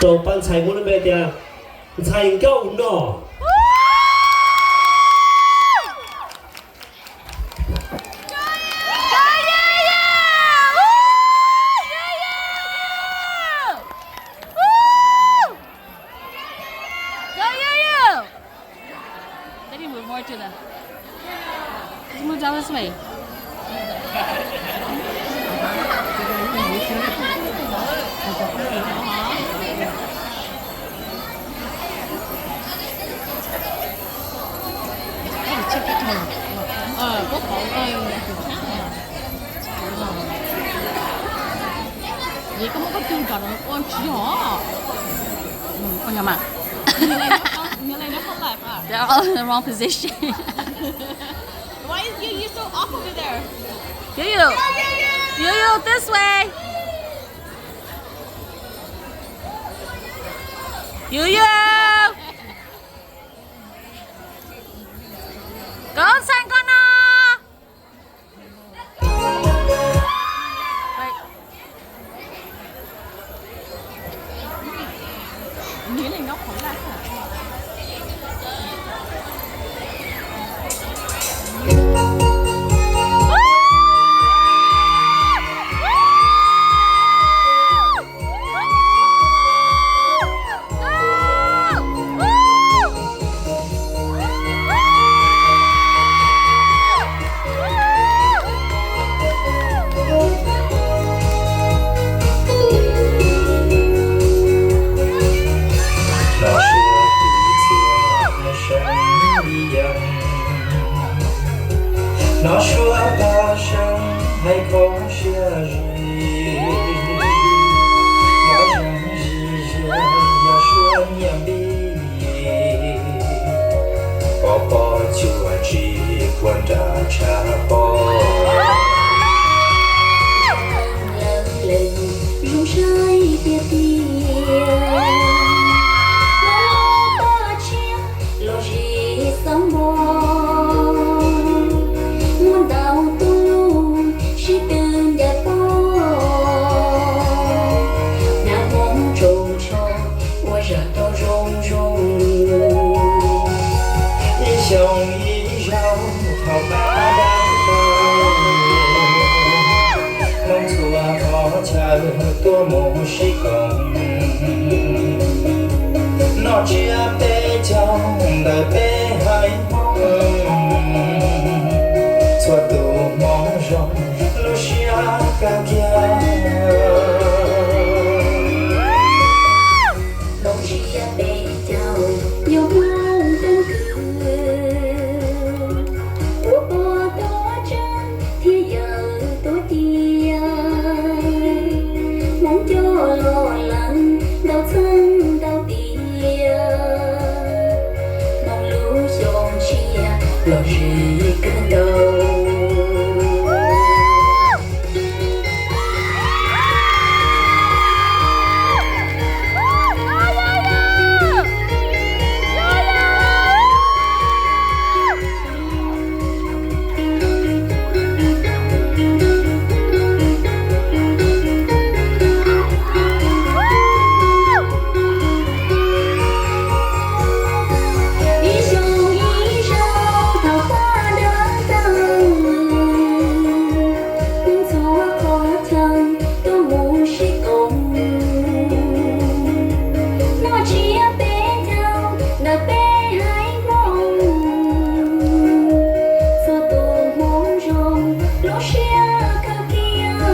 Rau pab ntxhais muab lub npe tias Ntxhais Nkauj Nom. They need to move more to the. Just move down this way. They're all in the wrong position. Why is you, you so off over there? Yo yo, yo yo, this way. Yo yo. Koj ntxhais koj no. Los suav tus txhua seev li yam, los suav pab seev hais kho siab zim, los zeeg zim zias yog suav nyiam npib, pov pob cuag tsis puag nram tshav pob. Lawv lees zoo saib tiag tiag, los paj tshiab los zis xab npog, muaj ntau tus lus sib tw ncaws pog, nag hmoob tsoos tsho ua zaj rau zoo zoo. Ib xyoo ib zaug thaum pab dawb paug, Hmoob txhua qhov chaw tuaj mus sib koom, noj tsiab peb caug ntawm peb haiv Hmoob, txhua tus Hmoob zoo lub siab kawg kiag. Hmoob tsiab peb caug yog Hmoob keeb kwm, ua pog tuav tseeb thiab yawm tuav tias, Hmoob coj los lawm ntau txheej ntau tiam, Hmoob lub xyoo tshiab los zis kawg nkaus. Ib xyoo ib zaug thaum paj dawb paug, Hmoob txhua qhov chaw tuaj mus sib koom, noj tsiab peb caug ntawm peb haiv Hmoob, txhua tus Hmoob zoo lub siab kawg kiag.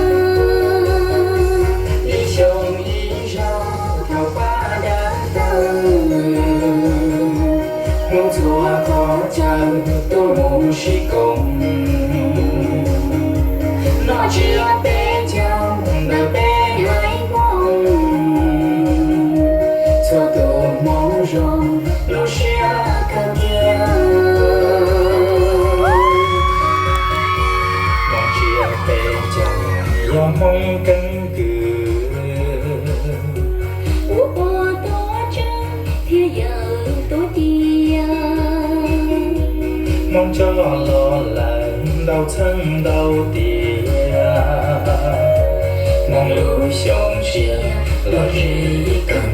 Ib xyoo ib zaug thaum paj dawb paug, Hmoob txhua qhov chaw tuaj mus sib koom, noj tsiab peb caug ntawm peb haiv Hmoob, txhua tus Hmoob zoo lub siab kawg kiag. Hmoob tsiab peb caug yog Hmoob keeb kwm, ua pog tuav tseeb thiab yawm tuav tias, Hmoob coj los lawm ntau txheej ntau tiam, Hmoob lub xyoo tshiab los zis kawg